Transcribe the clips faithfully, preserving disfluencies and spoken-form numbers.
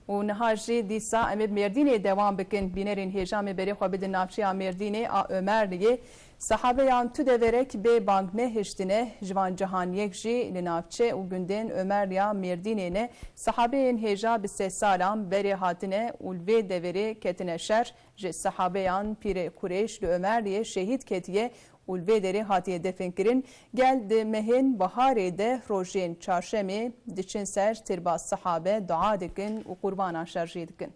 Û niha jî dîsa em ê bi Mêrdînê dewam bikin. Bînerên hêja me berê xwe bidin navçeya Mêrdînê a Omerliyê. Sahabeyan tu deverek bê bang nehiştine. Ji van cihan yek jî li navçe û gundên Omerliya Mêrdînê ne. Sahabeyên hêja bi sed salan berê hatine û li vê deverê ketine şer. Ji sahabeyan Pîrê Kurêş li Omerliyê şehîd ketiye û li vê derê hatiye definkirin. Gel di mehên biharê de rojên çarşemê diçin ser tirba sahabe, dua dikin û qurbanan şer jê dikin.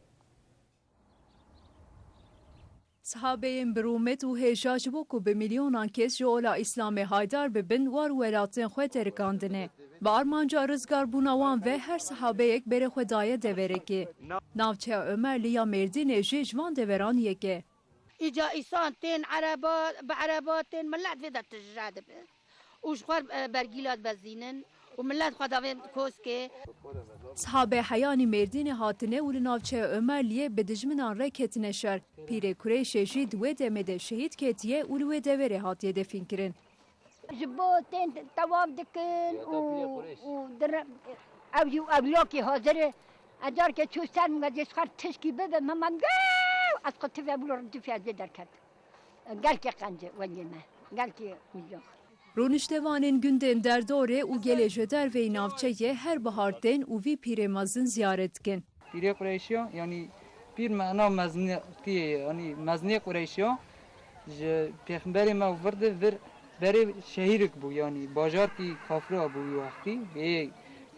Sahabeyên bi rûmet û hêja ji bo ku bi milyonan kes ji ola Îslamê haydar bibin, war welatên xwe terikandine. Bi armanca rizgarbûna wan ve her sahabeyek berê xwe daye deverekê. Navçeya Omerlî ya Mêrdînê jî ji van deveran yek e. Îca îsan tên ereba, bi ereba tên, millet vê de tije dibe. Û ji xwe, e, bergîla dibezînin û millet xwe davên koskê. Sahabê heyanî Mêrdînê hatine û li navçeya Omerliyê bi dijminan re ketine şer. Pîrê Kureyşê jî di wê demê de şehîd ketiye û li wê deverê hatiye defînkirin. Ji bo tên tewaf dikin û, û dire-, ew jî ewlokî hazir e. Ez carkê çû ser min, ez ê xwe tişkî bibim, hema min, ez xwe tive bûlo, tive ez ê derket. Gelkê qenc e wengê me, gelkê ucok. Rûniştevanên gundên derdorê û gelê ji derveyî navçeyê her bihar tên û vî pîrê mezin ziyaret dikin. Pîrê Qureyşiya, yanî pîr mana mezniyetiyê, yanî mezniyê Qureyşiya ji pêxemberê me û vir de vir berê şehîrik bû, yanî bajarkî kafira bû wî wextî, ê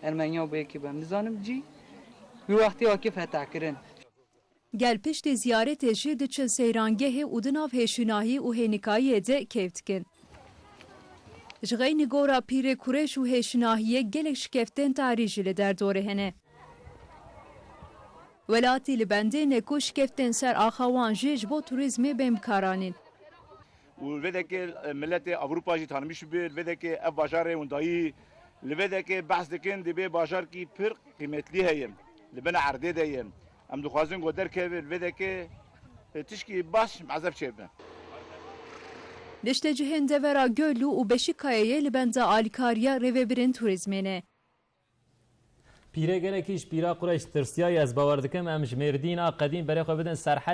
Ermeniya bû yekî be, em nizanim cî wî wextî hatiye fetehkirin. Gel piştî ziyaretê jî diçin seyrangehê û di nav hêşinahî û hênikayiyê de keyf dikin. Ji xeynî gora Pîrê Kurêş û hêşinahiyê gelek şikeftên tarî jî li derdorê hene. Welatî li bendê ne ku şikeftên ser axa wan jî ji bo turîzmê bên bikaranîn. Û li vê dekê, e, miletê Ewropa jî tanimîş bi, li vê dekê ev bajarê windayî, li vê dekê behs dikin, dibê bajarkî pir qîmetlî heye, li bin erdê de ye. Em dixwazin ku derkeve, li vê dekê, e, tişkî baş mezeb çêbe. Niştecihên devera Gölû û Beşîkayeyê li benda alîkariya rêvebirên turîzmê ne. Pîrê gelekî ji pîra Qureyş tirsiyaye, ez bawer dikim em ji Mêrdîna qedîm berê xwe bidin Serhed.